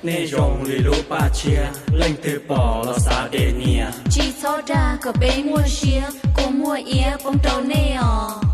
Nej zoo li lub paj tshiab, leej twg pom los xav de nias. Tsis txhob dag kom peb muaj siab, kua muag iab poob rau nej os.